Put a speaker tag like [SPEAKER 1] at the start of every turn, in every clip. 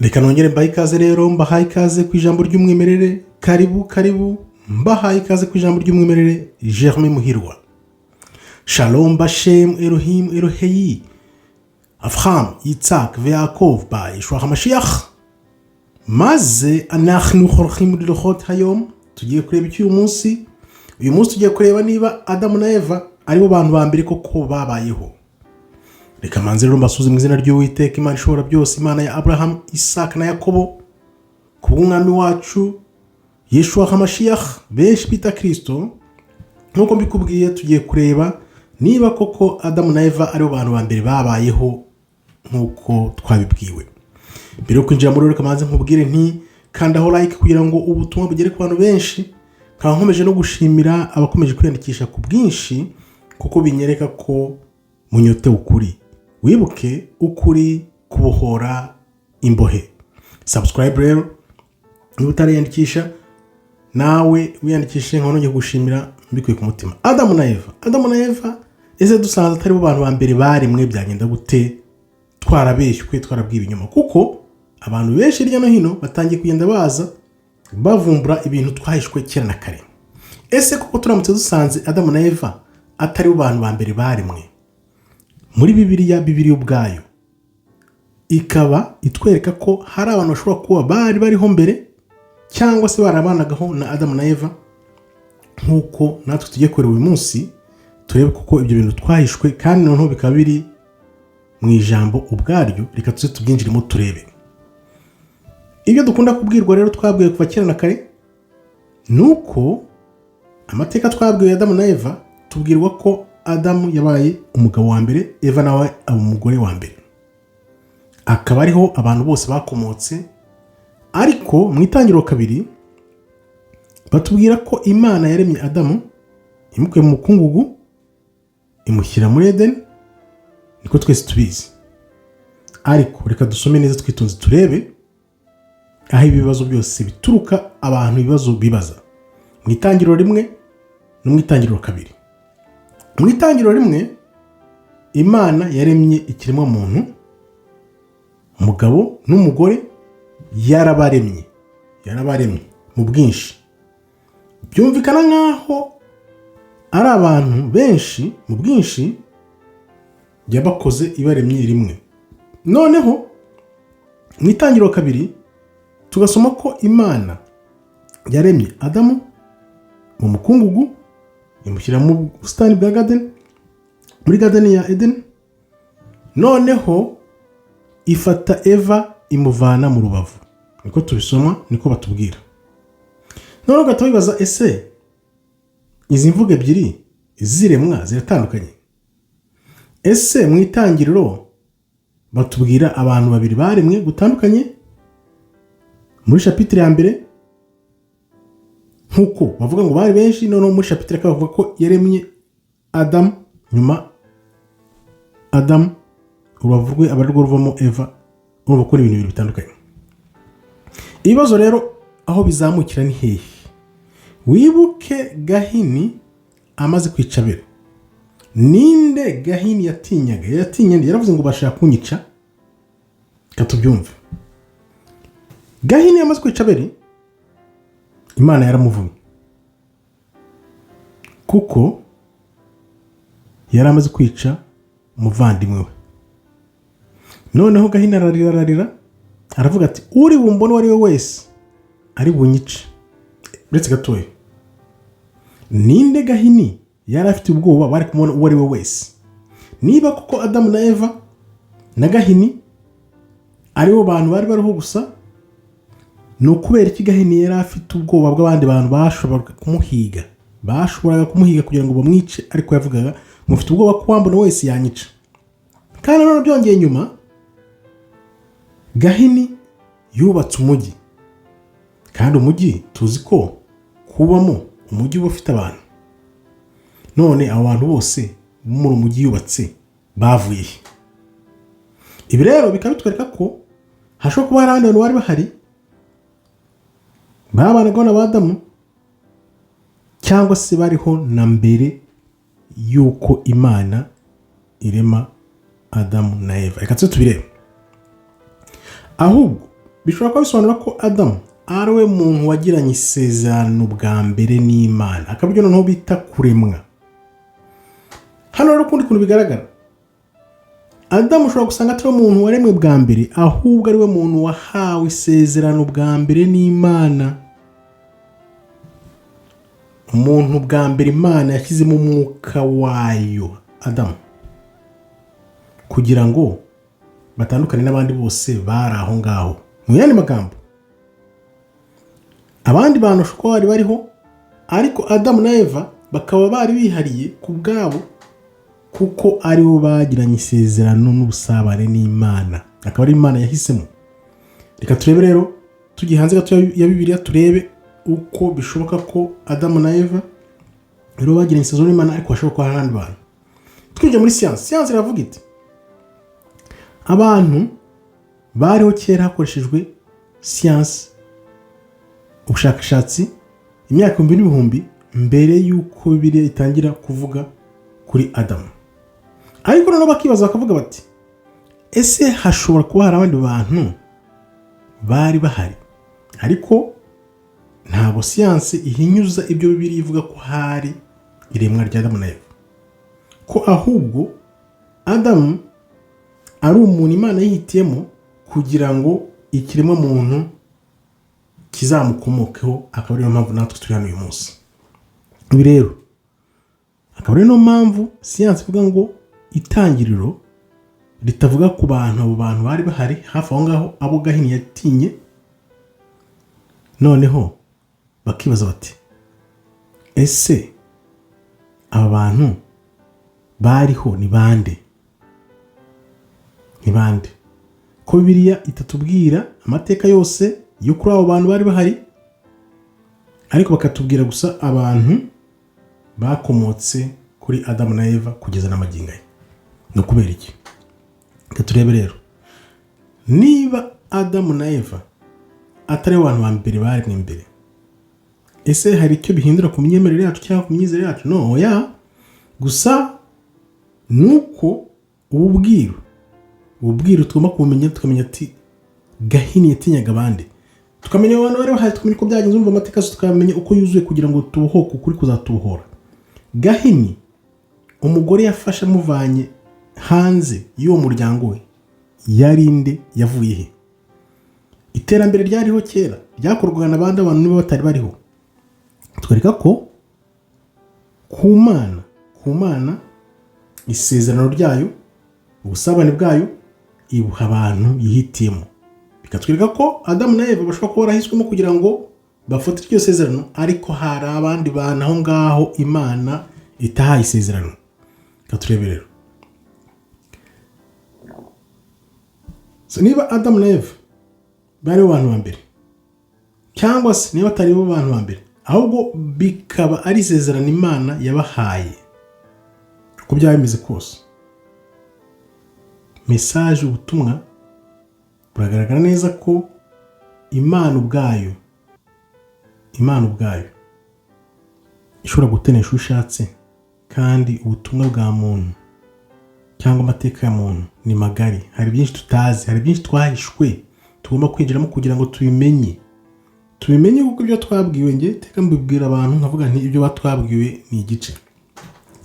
[SPEAKER 1] Reka nongere mbahe ikaze rero, mbahaye ikaze ku Ijambo ry'Umwimerere. Karibu, karibu, mbahaye ikaze ku Ijambo ry'Umwimerere. Germain Muhirwa. Shalom bashem Elohim Eloheyi Avraham, Yitzhak ויעקב בישוע המשיח. Maze anachnu horchim lirot hayom, tugiye kureba iki uyu munsi? Uyu munsi tugiye kureba niba Adamu na Eva aribo bantu ba mbere koko babayeho. Reka manze rero mbasuze mu izina ry'Uwiteka Imana ishobora byose, Imana ya Aburahamu, Isaka na Yakobo, ku bw'Umwami wacu Yeshua HaMashiach, benshi bita Kirisito. Nk'uko mbikubwiye, tugiye kureba niba koko Adamu na Eva aribo bantu ba mbere babayeho nk'uko twabibwiwe. Mbere yo kwinjira muri, reka manze nkubwire nti kandaho like kugira ngo ubutumwa bugere ku bantu benshi. Nkaba nkomeje no gushimira abakomeje kwiyandikisha ku bwinshi, kuko binyereka ko munyotewe ukuri. Wibuke, ukuri kubohora imbohe. Subscribe rero niba utariyandikisha, nawe wiyandikishe. Nkaba nongeye kugushimira mbikuye ku mutima. Adamu na Eva, Adamu na Eva, ese dusanze atari bo bantu ba mbere baremwe, byagenda gute? Twarabeshywe, twarabwiwe ibinyoma, kuko abantu benshi hirya no hino batangiye kugenda baza bavumbura ibintu twahishwe kera na kare. Ese koko turamutse dusanze Adamu na Eva atari bo bantu ba mbere baremwe muri Bibiliya, Bibiliya ubwayo ikaba itwereka ko hari abantu bashobora kuba bari bariho mbere cyangwa se barabanagaho na Adamu na Eva, nk'uko natwe tugiye kureba uyu munsi, turebe kuko ibyo bintu twahishwe kandi noneho bikaba biri mu ijambo ubwaryo. Reka tuze tubyinjiremo turebe. Ibyo dukunda kubwirwa rero, twabwiwe kuva kera na kare, ni uko amateka twabwiwe Adamu na Eva, tubwirwa ko Adamu yabaye umugabo wa mbere, Eva nawe aba umugore wa mbere, akaba ariho abantu bose bakomotse. Ariko mu Itangiriro 2 batubwira ko Imana yaremye Adamu imukuye mu mukungugu, imushyira muri Edeni, niko twese tubizi. Ariko reka dusome neza twitonze, turebe aho ibibazo byose bituruka, abantu ibibazo bibaza mu Itangiriro 1 no mu Itangiriro 2. Mu Itangiriro 1, Imana yaremye ikiremwamuntu, umugabo n'umugore, yarabaremye, yarabaremye mu bwinshi. Byumvikana nk'aho ari abantu benshi mu bwinshi yabakoze ibaremye rimwe. Noneho mu Itangiriro 2 tugasoma ko Imana yaremye Adamu mu mukungugu, imushyira mu busitani bwa gadeni, muri gadeni ya Edeni, noneho ifata Eva imuvana mu rubavu. Niko tubisoma, niko batubwira. Noneho ugahita wibaza: ese izi mvugo ebyiri ziremwa ziratandukanye? Ese mu Itangiriro batubwira abantu babiri baremwe gutandukanye muri chapitre ya mbere, nk'uko bavuga ngo bari benshi, noneho muri chapitre ya kabiri bavuga ko yaremye Adamu, nyuma Adamu urubavu rwe aba arirwo ruvamo Eva? Urumva ko ni ibintu bibiri bitandukanye. Ibibazo rero aho bizamukira ni hehe? Wibuke Gahini amaze kwica Abeli, ninde Gahini yatinyaga? Yatinye nde? Yaravuze ngo bashaka kunyica. Reka tubyumve. Gahini yamaze kwica Abeli, Imana yaramuvumye kuko yari amaze kwica umuvandimwe we. Noneho Gahini ararira, ararira, aravuga ati: "Uri bumbone uwo ari we wese ari bunyice." Uretse gatoya, ninde Gahini yari afite ubwoba bari kumubona uwo ari we wese? Niba koko Adamu na Eva na Gahini aribo bantu bari bariho gusa, ni ukubera iki Gahini yari afite ubwoba bw'abandi bantu bashoboraga kumuhiga, bashoboraga kumuhiga kugira ngo bamwice? Ariko yavugaga ngo mfite ubwoba ko uwambona wese yanyica. Kandi nanone byongeye, nyuma Gahini yubatse umujyi, kandi umujyi tuzi ko kubamo, umujyi uba ufite abantu. None abo bantu bose bo muri umujyi yubatse bavuye he? Ibi rero bikaba bitwereka ko hashobora kuba hari abandi bantu bari bahari babanagaho na ba Adamu, cyangwa se bariho na mbere y'uko Imana irema Adamu na Eva. Reka tuze tubirebe. Ahubwo Bishobora kuba bisobanura ko Adamu ari we muntu wagiranye isezerano bwa mbere n'Imana, akaba aribyo noneho bita kuremwa. Hano rero ukundi kuntu bigaragara, Adamu ushobora gusanga atari we muntu waremwe bwa mbere, ahubwo ari we muntu wahawe isezerano bwa mbere n'Imana. Umuntu bwa mbere Imana yashyizemo umwuka wayo, Adamu, kugira ngo batandukane n'abandi bose bari aho ngaho. Mu yandi magambo, abandi bantu bashobora kuba bari bariho, ariko Adamu na Eva bakaba bari bihariye ku bwabo, kuko aribo bagiranye isezerano n'ubusabane n'Imana, akaba ari Imana yahisemo. Reka turebe rero, tugiye hanze gato ya Bibiliya, turebe uko bishoboka ko Adamu na Eva rero bagiranye isezerano n'Imana, ariko hashobora kuba hari abandi bantu. Twinjiye muri siyansi, siyansi iravuga iti abantu bariho kera hakoreshejwe siyansi, ubushakashatsi, imyaka ibihumbi n'ibihumbi mbere y'uko Bibiliya itangira kuvuga kuri Adamu. Ariko noneho bakibaza, bakavuga bati: "Ese hashobora kuba hari abandi bantu bari bahari?" Ariko ntabwo siyansi ihinyuza ibyo Bibiliya ivuga ko hari iremwa rya Adamu na Eva, ko ahubwo Adamu ari umuntu Imana yihitiyemo kugira ngo ikiremwa muntu kizamukomokeho, akaba ariyo mpamvu natwe turi hano uyu munsi. Ibi rero akaba ari niyo mpamvu siyansi ivuga ngo Itangiriro ritavuga ku bantu, abo bantu bari bahari hafi aho ngaho, abo Gahini yatinye. Noneho bakibaza bati: "Ese aba bantu bariho ni bande? Ni bande, ko Bibiliya itatubwira amateka yose yo kuri abo bantu bari bahari, ariko bakatubwira gusa abantu bakomotse kuri Adamu na Eva kugeza n'amagingo aya? Ni ukubera iki?" Reka turebe rero, niba Adamu na Eva atari bo bantu ba mbere baremwe mbere, ese hari icyo bihindura ku myemerere yacu cyangwa ku myizerere yacu? No, oya. Gusa ni uko ubu bwiru tugomba kubumenya, tukamenya ati Gahini yatinyaga abandi, tukamenya abantu bari bahari, tukamenya uko byagenze. Umva, amateka yose tukamenya uko yuzuye kugira ngo tubohoke, ukuri kuzatubohora. Gahini, umugore yafashe amuvanye hanze y'uwo muryango we, yari nde? Yavuye he? Iterambere ryariho kera ryakorwaga n'abandi abantu niba batari bariho? Twereka ko ku Mana isezerano ryayo, ubusabane bwayo, ibuha abantu yihitiyemo. Bikatwereka ko Adamu na Eva bashobora kuba barahiswemo kugira ngo bafate iryo sezerano, ariko hari abandi bantu aho ngaho Imana itahaye isezerano. Reka turebe rero. So, niba Adamu na Eva bari bo bantu ba mbere, cyangwa se niba atari bo bantu ba mbere, ahubwo bikaba ari isezerano Imana yabahaye, uko byaba bimeze kose, message, ubutumwa buragaragara neza ko Imana ubwayo ishobora gutenesha uwo ishatse, kandi ubutumwa bwa muntu cyangwa amateka ya muntu ni magari. Hari byinshi tutazi, hari byinshi twahishwe tugomba kwinjiramo kugira ngo tubimenye, tubimenye, kuko ibyo twabwiwe, nge teka mbibwira abantu nkavuga nti ibyo batwabwiwe ni igice.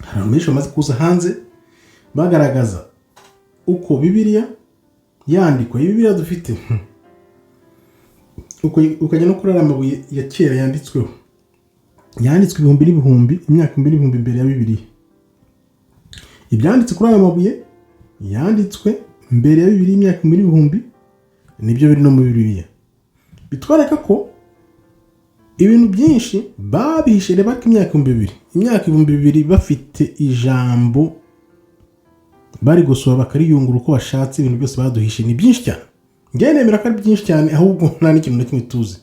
[SPEAKER 1] Hari abantu benshi bamaze kuza hanze bagaragaza uko Bibiliya yandikwa. Iyi Bibiliya dufite, ukajya no kuri ariya mabuye ya kera yanditsweho, yanditswe ibihumbi n'ibihumbi, imyaka ibihumbi n'ibihumbi mbere ya Bibiliya. Ibyanditse kuri aya mabuye yanditswe mbere ya Bibiliya imyaka ibihumbi n'ibihumbi nibyo biri no muri Bibiliya. Bitwereka ko ibintu byinshi babihishe. Reba ko imyaka 2000, imyaka 2000 bafite ijambo bari gusura, bakariyungura uko bashatse. Ibintu byose baduhishe ni byinshi cyane. Njyewe nemera ko ari byinshi cyane, ahubwo nta n'ikintu na kimwe tuzi.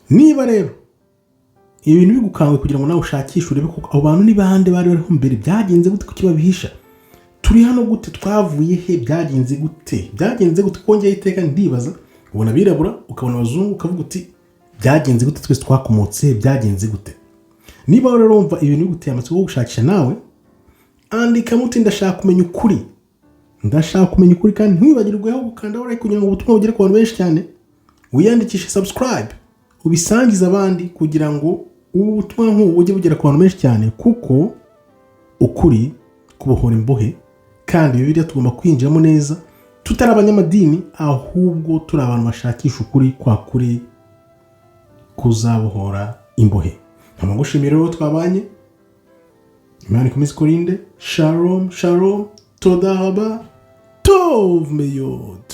[SPEAKER 1] Niba rero ibintu bigukanguye kugira ngo nawe ushakishe, urebe ko abo bantu ni bande bari bariho mbere, byagenze gute, kuki babihisha, turi hano gute, twavuye he, byagenze gute, byagenze gute? Kongera iteka ndibaza, ubona abirabura, ukabona abazungu, ukavuga uti: "Byagenze gute? Twese twakomotse he? Byagenze gute?" Niba rero wumva ibintu biguteye amatsiko yo gushakisha, nawe andikamo uti: "Ndashaka kumenya ukuri." Ndashaka kumenya ukuri. Kandi ntiwibagirweho gukanda like kugira ngo ubutumwa bugere ku bantu benshi cyane. Wiyandikishe, subscribe, ubisangize abandi kugira ngo ubu butumwa nk'ubu bujye bugera ku bantu benshi cyane, kuko ukuri kubohora imbohe. Kandi Bibiliya tugomba kwinjiramo neza, tutari abanyamadini, ahubwo turi abantu bashakisha ukuri kwa kuri kuzabohora imbohe. Nkaba ngushimiye rero twabanye. Imana ikomeze ikurinde. Shalom, shalom, toda raba, tov meyod.